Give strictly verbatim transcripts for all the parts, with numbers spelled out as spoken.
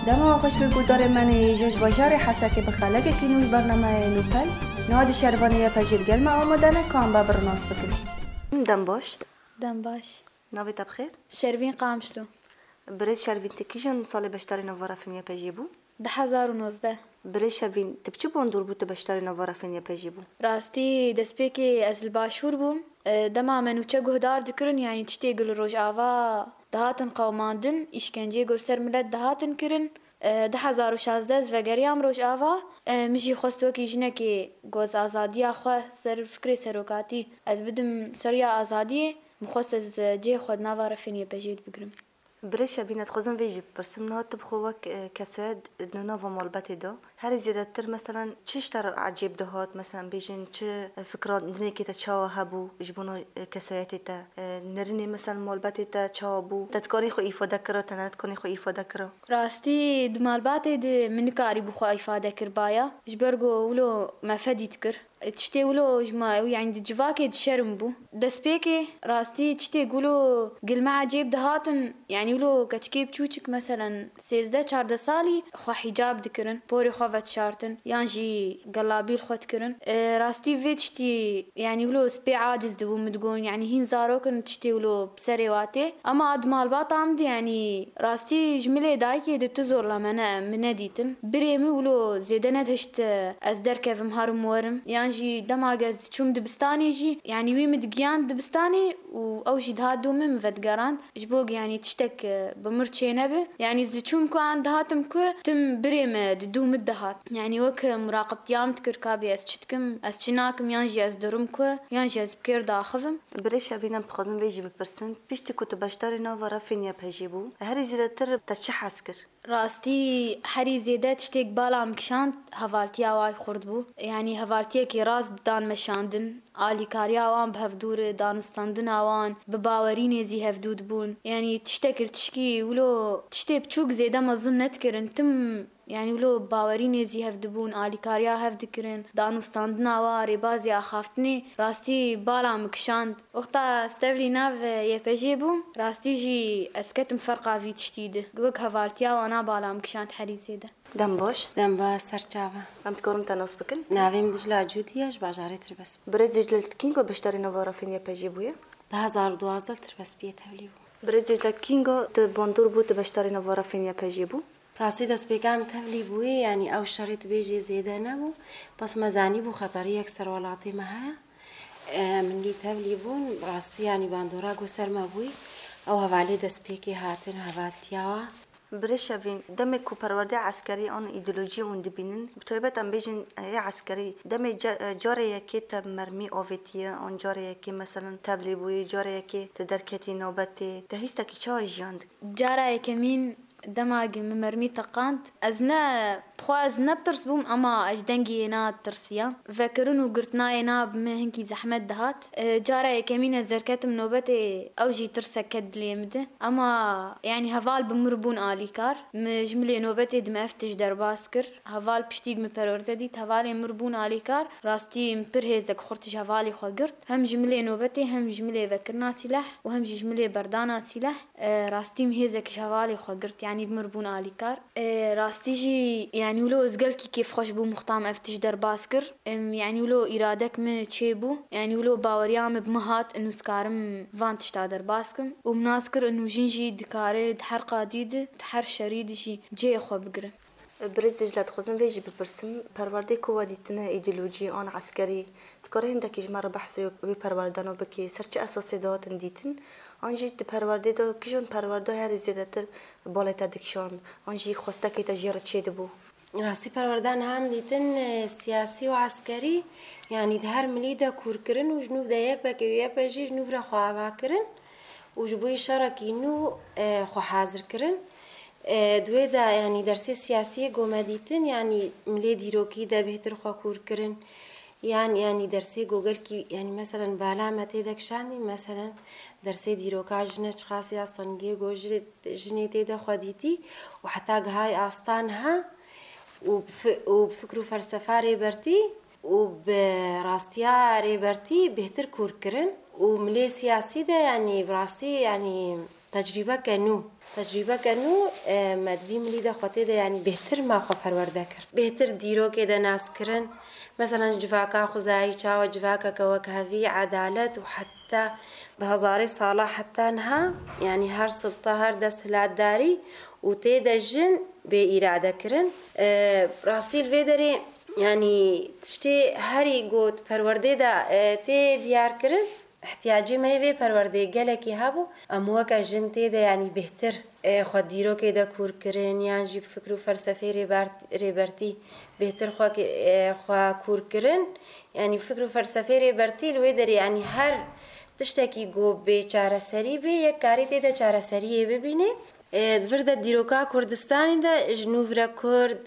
Dema xweş bi guhdarê me nê ji bajarê Hesekê bi xelekekî nû ji bernameyê Nûpel. Niha di şervanê Y P J digel me amade ne, ka em be bi nas bikin. Dem baş. Dem baş. Navê te bi xêr? Şervîn Qamişlo. Birêz Şervîn, tu kîjan salê beşdarî nava refên Y P J bû? Du hezar û nozdeh. Birêz Şervîn, tu bi çi bandor bû tu beşdarî nava refên Y P J bû? Rastî, destpêkê ez li Başûr bûm. E, dema me nûçe guhdar dikirin, yanî tiştê ku li Rojava dihatin qewimandin, îşkenceyê ku li ser milet dihatin kirin. E, du hezar û şazdeh ez vegeriyam Rojava. E, min jî xwest wekî jinekê ku ez azadiya xwe ser fikrê serokatî ez bidim seriya azadiyê. Min xwest ez, e, cihê xwe di nava refên Y P J de bigrim. Birêz Şevîne, dixwazim vê jî bipirsim, niha tu bi xwe wek, e, kesayet di nava malbatê de herî zêdetir, meselen, çi ji te re ecêb dihat, meselen, bêjin çi, e, fikra dinekê te çawa hebû ji bona, e, kesayetê te, e, nêrînê, meselen, malbatê te çawa bû, te dikanî xwe îfade kira, te nedikanî xwe îfade kira? Rastî, di malbatê de min nikarîbû xwe îfade kiribaya, ji ber ku wilo me fedî dikir. Tiştê wilo ji ma, yanî di civakê de şerm bû. Destpêkê, rastî, tiştê wilo gil me ecêb dihatin, yanî wilo keçikê biçûçik, meselen, sêzdeh çardeh salî xwe hîcab dikirin, porê xwe vedişartin, yan jî gelabî li xwe dikirin. E, rastî vê tiştî, yanî wilo ez pê aciz dibûm, min digot, yanî hîn zarok in tiştê wilo bi serê wa tê. Ema di malbata min de, yanî rastî ji milê dayikê de tu zorla me ne, min nedîtin. Birê min wilo zêde nedihişt ez derkevim herim werim. Yan jî dema ez diçûm dibistanê jî, yanî wî min digiyand dibistanê û ew jî dihat dû min, min vedigerand. Ji bo ku, yanî tiştek, e, bi mir çênebe. Yanî ez diçûm ku an dihatim ku tim birê me di dû min dihat. Yanî wek muraqibtiya min dikir, ka bê ez çi dikim, ez çi nakim, yan jî ez dirim ku, yan jî ez bi kêr daxivim. Birêz Şevîne, em dixwazin vê jî bipirsin. Piştî ku tu beşdarî nava refên Y P J bû, herî zêdetir te çi hez kir? Rastî, herî zêde tiştêk bala min kişand, hevaltiya wa xurt bû. Yanî hevaltiyekî rast dan meşandin, alîkariya wan bi hevdû re, danûstandina wan, bi bawerînê zî hevdû dibûn. Yanî tiştek li tişkî wilo tiştê biçûk zêde mezin nedikirin. Tim Yanî wilo bawerînê zî hev dibûn, alîkariya hev dikirin, danûstandina wa, rêbazê axaftinê, rastî bala min kişand. Wexta ez tevlî nav Y P J bûm, rastî jî ez ketim ferqa vî tiştî de. Wek hevaltiya wana bala min kişand herî zêde. Dem baş. Dem baş, ser çava. Em dikarin te nas bikin? Navê min Dicla Cûdî ye, ji bajarê Tirbes. Birêz Dicla, tu kîngo beşdarî nava refên Y P J bûye? Du hezar û duwazdeh Tirbes bûye tevlî bûm. Birêz Dicla, kîngo tu bandor bû tu beşdarî nava refên Y P J bû? Rastî destpêka min tevlî bûyî, yanî ew şerê tu bêjî zêde nebû. Bes me zanîbû xeteriyek ser welatê me heye. E, min dî tevlî bûn, rastî yanî bandora ku ser me bûyî, ew hevalê destpêkê hatin, hevaltiya wa. Birêz Şevîn, demê ku perwerdê eskerî an îdeolojî hûn dibînin, bi taybet em bêjin heye eskerî, demê ca-, carê yekê te mermî avêtiye, an carê yekê, meselen, tevlî bûyî, carê yekê te derketî nobetê, te hîstekî çawa jiyan dikî? Cara yekemîn, dema ku min mermî teqand, ez ne, bi xwe ez ne bi tirs bûm, ema ez ji dengê yê na tirsiya. Vekirin û girtina yê na bi min hinkî zehmet dihat. E, cara yekemîn ez derketim nobetê, ew jî tirsek ket dilê min de. Ema, yanî heval bi mir bûn alîkar. Min ji milê nobetê di me ev tişt derbas kir. Heval piştî ku min perwerde dît, hevalê mir bûn alîkar. Rastî min pir hêzek xurt ji hevalê xwe girt. Hem ji milê nobetê, hem ji milê vekirina sîleh û hem jî ji milê berdana sîleh. E, rastî min hêzek ji hevalê xwe girt, yanî bi mir bûn alîkar. E, rastî jî, yanî wilo ez gelkî kêfxweş bûm wexta min ev tişt derbas kir. Em, yanî wilo îradek min çêbû, yanî wilo baweriya min bi min hat, û ez karim van tişta derbas kim. Û min nas kir, û jin jî dikare di her qadî de, di her şerî de jî cihê xwe bigire. Birêz Dicle, dixwazim vê jî bipirsim, perwerdê ku we dîtine, îdeolojî an eskerî, dikare hindekî ji me re behsê wê perwerdan bikî, ser çi esasê dihatin dîtin? An jî di perwerdê de kîjan perwerda herî zêdetir balê te dikişand? An jî xwestekê te jê re çêdibû? Rastî perwerda niha em dîtin, e, siyasî û eskerî, yanî di her milî de kûr kirin û ji nû de Y P G û Y P J ji nû re xwe ava kirin û ji bo şerekî nû, e, xwe hazir kirin. E, di wê de, yanî dersê siyasiyê ku me dîtin, yanî milê dîrokî de bêhtir xwe kûr kirin. Yan, yanî dersê ku gelkî, yanî meselen bala me tê de kişandî, meselen dersê dîroka jine çiqasî astengiyê ku ji-, jinê tê de xwe dîtî û heta gihayî asta niha û bi fi-, û bi fikr û felsefa Rêbertî û bi rastiya Rêbertî bêhtir kûr kirin û milê siyasî de, yanî bi rastî, yanî Tecrîbeke nû. Tecrîbeke nû, e, me di vî milî de xwe tê de, yanî bêhtir me xwe perwerde kir. Bêhtir dîrokê de nas kirin. Meselen, civaka xwezayî çawa civakeke wek hevî, edalet û heta bi hezarê sala heta niha, yanî her silta, her desthilatdarî û tê de jin bê îrade kirin. E, rastî li vê derê, yanî tiştê herî got perwerdê de, e, tê diyar kirin. Ihtiyacê me yê vê perwerdeyê gelekî hebû. Em weke jin tê de, yanî bêhtir, e, xwe dîrokê de kûr kirin, yan jî bi fikr û felsefeyê rêber-, rêbertî bêhtir xwe ki-, e, xwe kûr kirin. Yanî bi fikr û felsefeyê rêbertî li wê derê, yanî her tiştekî ku bê çareserî bê, yek karî tê de çareseriyê bibîne. E, di vir de dîroka Kurdistanê de ji nû vire Kurd,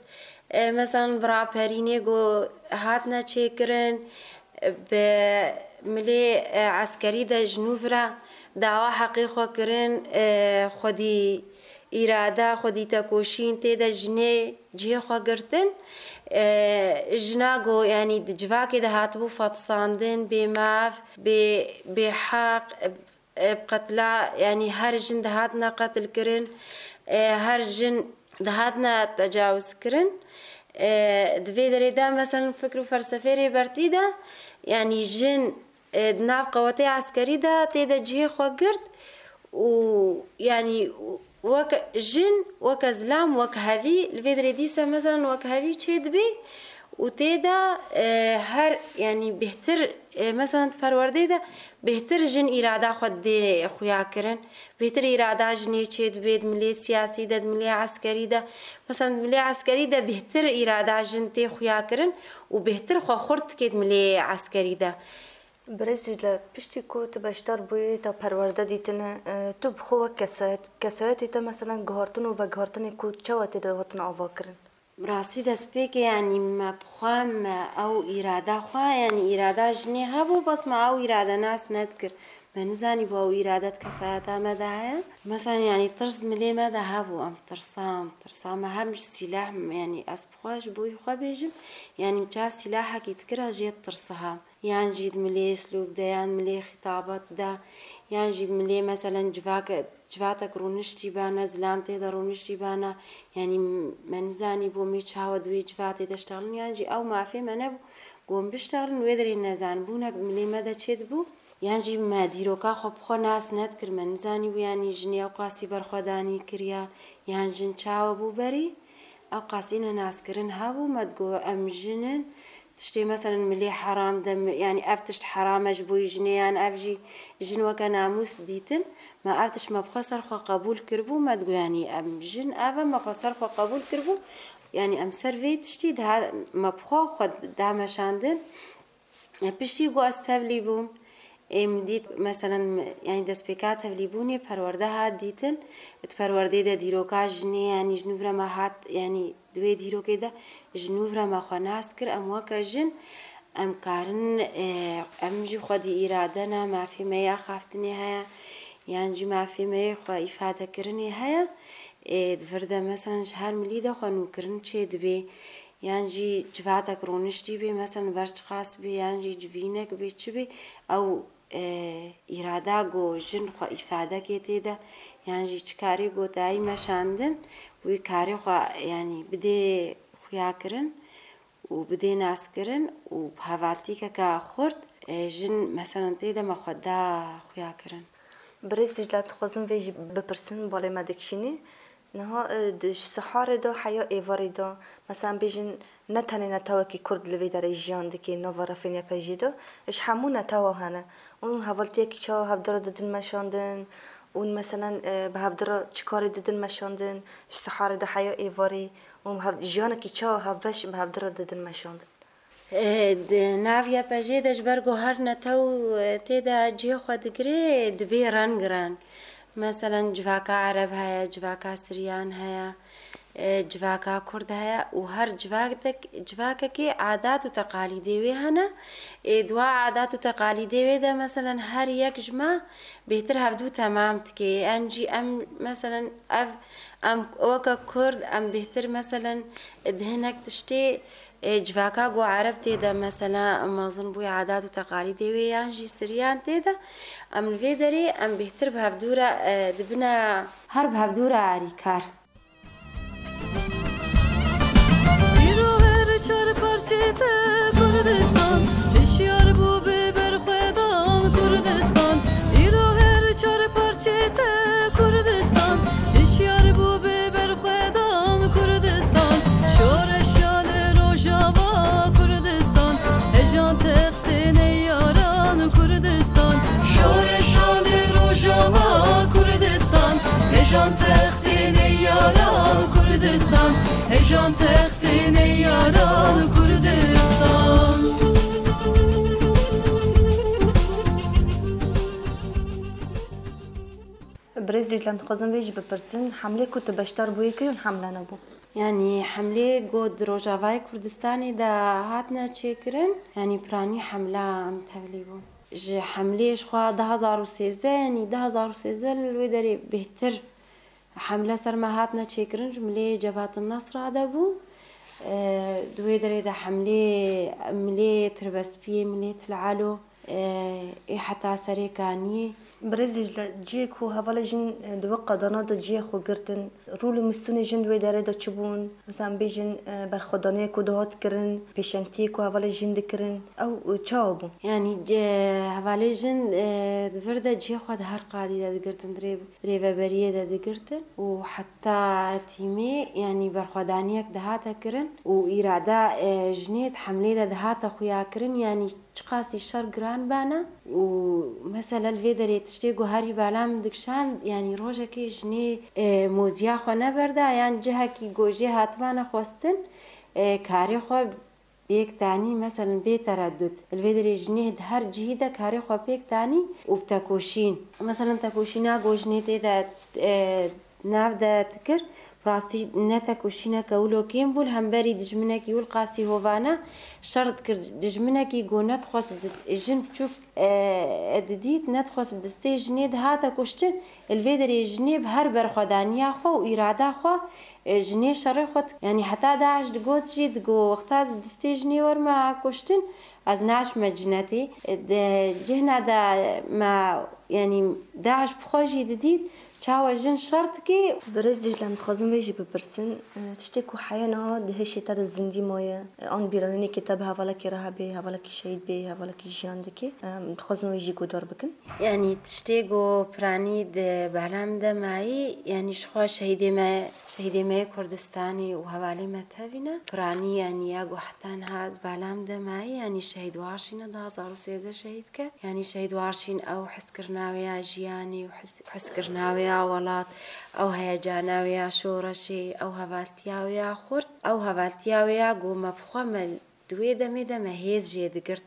e, meselen bi raperînê ku hatine çêkirin, e, bi milê, e, eskerî de ji nû vire dawa heqê xwe kirin, e, xwedî îrade, xwedî tekoşîn tê de jinê cihê xwe girtin. E, jina ku, yanî di civakê de hatibû fetisandin, bêmaf, bê, bêheq, e, bi qetla, yanî her jin dihatine qetilkirin, e, her jin dihatine tecawizkirin. E, di vê derê de, meselen, fikr û felsefeyê rêbertî de, yanî jin, e, di nav qewetê eskerî de tê de cihê xwe girt û, yanî, weke jin, weke zilam, wek hevî, li vê derê dîse, meselen, wek hevî çêdibê û tê de, e, her, yanî bêhtir, e, meselen, di perwerdeyê de bêhtir jin îrada xwe dê xuya kirin, bêhtir îrada jinê çêdibê di milê siyasî de, di milê eskerî de. Meselen, di milê eskerî de bêhtir îrada jin tê xuya kirin û bêhtir xwe xurt dike di milê eskerî de. Birêz Dicle, piştî ku tu beşdar bûyî, te perwerde dîtine, e, tu bi xwe wek kesayet, kesayetê te, meselen, guhartin û veguhartinê ku çawa tê de hatin avakirin? Bi rastî destpêkê, yanî me bi xwe, me ew îrada xwe, yanî îrada jinê hebû, bes me ew îrade nas nedikir. Me nizanîbû ew îrade di kesayeta me de heye. Meselen, yanî tirs milê me de hebû, em tirsa, em tirsa, me hem ji sîleh, yanî ez bi xwe ji bo wî xwe bêjim, yanî çav sîlahekî dikir ez jê ditirsiha. Yan jî di milê slûk de, yan milê xîtabat de, yan jî di milê, meselen, civake-, civatek rûniştî bana, zilam tê de rûniştî bana, yanî me nizanîbû em ê çawa di wê civatê de ştexlin, yan jî ew mafê me nebû ku em biştexlin, wê derê nezanibûnek di milê me de çêdibû, yan jî me dîroka xwe bi xwe nas nedikir, me nizanîbû, yanî jinê ew qasî berxwedanî kiriya, yan jin çawa bû berî. Ew qasî ne naskirin hebû, me digot, em jin in, tiştê, meselen, milê heram de, mi-, yanî ev tişt heram e ji bo jinê, yan ev jî jin weke namûs dîtin, me ev tişt me bi xwe ser xwe qebûl kiribû, me digot, yanî em jin ev e, me xwe ser xwe qebûl kiribû, yanî em ser vê tiştî daha, me bi xwe xwe da meşandin. E, piştî ku ez tevlî bûm, ê min dît, meselen, yanî destpêka tevlîbûnê perwerde hat dîtin. Di perwerdeyê de dîroka jinê, yanî ji nû vire me hat, yanî di wê dîrokê de ji nû vire me xwe nas kir. Em weke jin, em karin, e, em jî xwedî îrade ne, mafê me yê axaftinê heye, yan jî mafê me yê xwe îfadekirinê heye. Ê, di vir de, meselen, ji her milî de xwe nûkirin çêdibê. Yan jî civatek rûniştî bê, meselen, ber çiqas bê, yan jî civînek bê, çi bê, ew, e, îrada ku jin xwe îfadekê tê de, yan jî çi karê ku dayî meşandin, wî karê xwe, yanî, bidê xuyakirin û bidê naskirin û bi hevaltîkeke xurt, e, jin, meselen, tê de me xwe da xuyakirin. Birêz Dicle, dixwazim vê jî bipirsin, balê me dikişînî. Niha, e, di, ji siharê de heya êvarê de, mesela bêjin, ne tenê netewekî Kurd li vê derê jiyan dike nava refên Y P G de, ji hemû netewa hene. Û hevaltiyekî çawa hevdira didin meşandin, û meselen, e, bi hevdira çi karê didin meşandin, ji siharê de heya êvarê, û hev-, jiyanekî çawa hevbeş bi hevdira didin meşandin. E, di nav Y P G de ji ber ku her netew, e, tê de cihê xwe digire, dibê reng reng. Meselen, civaka Ereb heye, civaka Siryan heye, e, civaka Kurd heye û her civakek-, civakekê adat û teqalîdê wê hene. Ê, di wa adat û teqalîdê wê de, meselen, her yek ji me bêhtir hevdû temam dike. Yan jî em, meselen, ev, em weke Kurd, em bêhtir, meselen, di hinek tiştê Ê, civaka ku ereb tê de, mesela, mezin bûye adat û teqalîdê wê yan jî siriyan tê de, em li vê derê em bêhtir bi hevdû re, e, dibine, her bi hevdû re arîkar. Îro her çar parçê te Kurdistan, hişyar bû bi berxwedan Kurdistan. Îro her çar parçê te Kurdistan, hişyar bû bi berxwedan Kurdistan. Şoreşa li Rojava Kurdistan, hejan textê neyaran Kurdistan. Şoreşa li Rojava Kurdistan, hejan textê neyaran Kurdistan. Hejan textê neyaran Kurdistan. Birêz Dîcle, em dixwazin vê jî bipirsin, hemlê ku tu beşdar bûyî, kîjan hemle nebû? Yanî hemlê ku di Rojavayê Kurdistanê de hatine çêkirin, yanî piranî hemla em tevlî bûn. Ji hemlê ji xwe du hazar û sêzdeh, yanî du hazar û sêzdeh li wê derê bêhtir hemle ser me hatine çêkirin, ji milê Cebhat Nesra de bû. E, di wê derê de hemlê milê Tirbespiyê, milê Til Elo, e, ê heta Serê Kaniyê. Birêz Dîcle, cihê ku hevalê jin, e, di wê qadana de cihê xwe girtin, rol û mîsyonê jin di wê derê de çi bûn? Mesela em bêjin, e, berxwedaniyê ku dihat kirin, pêşengtiyê ku hevalê jin dikirin, ew, e, çawa bûn? Yanî, ce-, hevalê jin, e, di vir de cihê xwe di her qadî de digirtin, di rê-, di rêveberiyê de digirtin û heta tîmê, yanî berxwedaniyek dihate kirin û îrada, e, jinê di hemlê de dihate xuya kirin, yanî çiqasî şer giran bana û mesela li vê derê tiştê ku herî bala min dikişand, yanî rojekê jinê, e, moziya xwe neberda, yan cihekî ku jê hatibana xwestin, e, karê xwe pêk tanî, meselen bê teredud. Li vê derê jinê di her cihî de karê xwe pêk tanî û bi tekoşîn. Meselen tekoşîna ku jinê tê de, e, nav de dikir, rastî ne tekoşîneke wilo kêm bû, li hemberî dijminekî wil qasî hovane şer dikir, dijminekî ku nedixwest bi dist-, jin biçûk, e, didît, nedixwest bi distê jinê dihate kuştin. Li vê derê jinê bi her berxwedaniya xwe û îrada xwe, e, jinê şerê xwe dik-, yanî heta DAIŞ digot jî, digo wexta ez bi distê jinê werime kuştin, ez naçime cinetê. E, di cihna de me, yanî DAIŞ bi xwe jî didît, çawa jin şer dike. Birêz Dîcle, em dixwazin vê jî bipirsin, e, tiştê ku heya niha di hişê te de zindî maye, e, an bîranînekê te bi hevalekê re hebe, hevalekî şehîd bê, hevalekî jiyan dike, e, em dixwazin wê jî guhdar bikin. Yanî tiştê ku piranî di bala min de mayî, yanî ji xwe şehîdê me, şehîdê me yê Kurdistanê û hevalê me tevî ne. Piranî yanî ya ku heta niha di bala min de mayî, yanî şehîd Warşîn e, du hazar û sêzdeh şehîd ket. Yanî şehîd Warşîn ew hizkirina wê ya jiyanê û hiz-, hizkirina wê ya welat, ew heyecana wê ya şoreşê, ew hevaltiya wê ya xurt, ew hevaltiya wê ya ku me bi xwe me di wê demê de me hêz jê digirt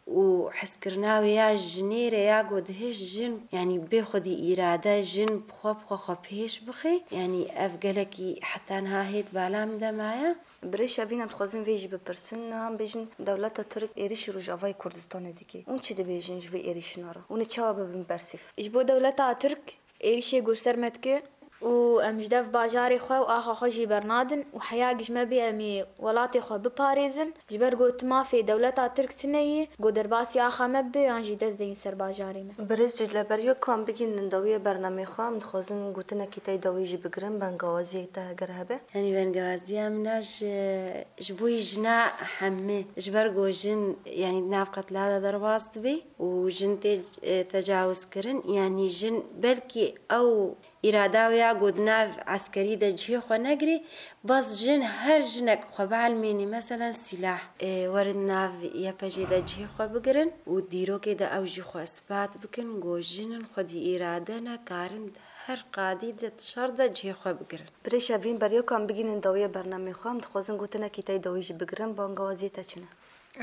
û hizkirina wê ya jinê re ya ku dihişt jin, yanî bê xwedî îrade jin bi xwe, bi xwe xwe pêş bixe. Yanî ev gelekî heta niha hê di bala min de maye. Birêz Şevîn, em dixwazin vê jî bipirsin, niha em bêjin dewleta Tirk êrîşî Rojavayê Kurdistanê dike. Hûn çi dibêjin ji vê êrîşina re? Hûn ê çawa bibin bersîv? Ji bo dewleta Tirk êrîşê ku li ser me dike û em ji dev bajarê xwe û axa xwe jî bernadin û heya ku ji me bê em ê welatê xwe biparêzin, ji ber ku tu mafê dewleta Tirk tune yî ku derbasî axa me bibe yan jî dest deyîn ser bajarê me. Birêz Dîcle, beriya ku em bigihînin dawiyê bernameyê xwe, em dixwazin gotinekî te yê dawî jî bigirin, bengawaziyek te heger hebe. Yanî bengawaziya min a ji, ji bo yê jina hemî, ji ber ku jin, yanî di nav qetla de derbas dibe û jin tê, e, tecawizkirin, yanî jin belkî ew îrada wê ya ku di nav eskerî de cihê xwe negirê, bes jin, her jinek xwe bielmênî, meselen sîlah, e, werin nav Y P G de cihê xwe bigirin û dîrokê de ew jî xwe ispat bikin ku jin in xwedî îrade ne, karin di her qadî de di şer de cihê xwe bigirin. Birêz Şevîn, beriya ku em bigihînin dawiyê bernameyê xwe, em dixwazin gotinekî te yê dawî jî bigirin, bangawaziyê te çi ne?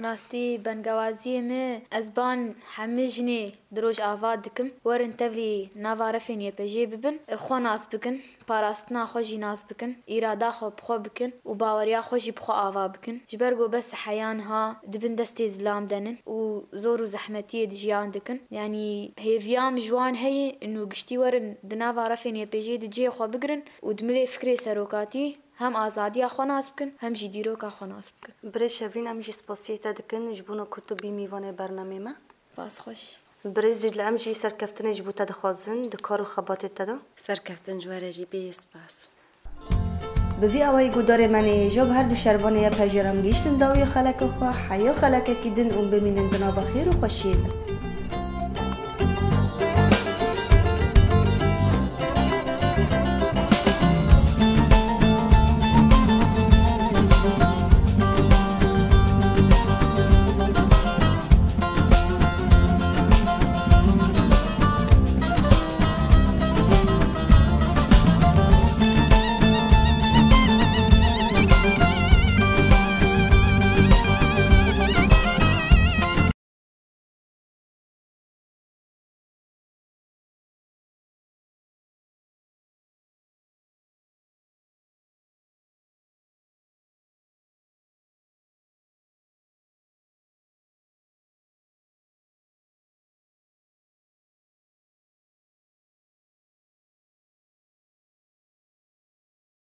Rastî, bengawaziyê min, ez ban hemî jinê di Rojava dikim, werin tevlî nava refên Y P G bibin, xwe nas bikin, parastina xwe jî nas bikin, îrada xwe bi xwe bikin û baweriya xwe jî bi xwe ava bikin. Ji ber ku bes heya niha di bin destê zilam de nin û zor û zehmetiyê di jiyan dikin. Yanî hêviya min ji wan heye û giştî werin di nava refên Y P G de cihê xwe bigirin û di milê fikrê serokatî Hem azadiya xwe nas bikin, hem jî dîroka xwe nas bikin. Birêz Şevîn, em jî spasiyê te dikin ji bona ku tu bî mîvanê bernamê me. Spas xweş. Birêz Dicle, em jî serkeftinê ji bo te dixwazin di kar û xebatê te de. Serkeftin ji we re jî bê spas. Bi vî awayî guhdarê me nê hêja bi her du şervanê ye pejêr em gihîştin dawiyê xeleke xwe, heya xelekekî din û bimînin di nava xêr û xweşiyê de.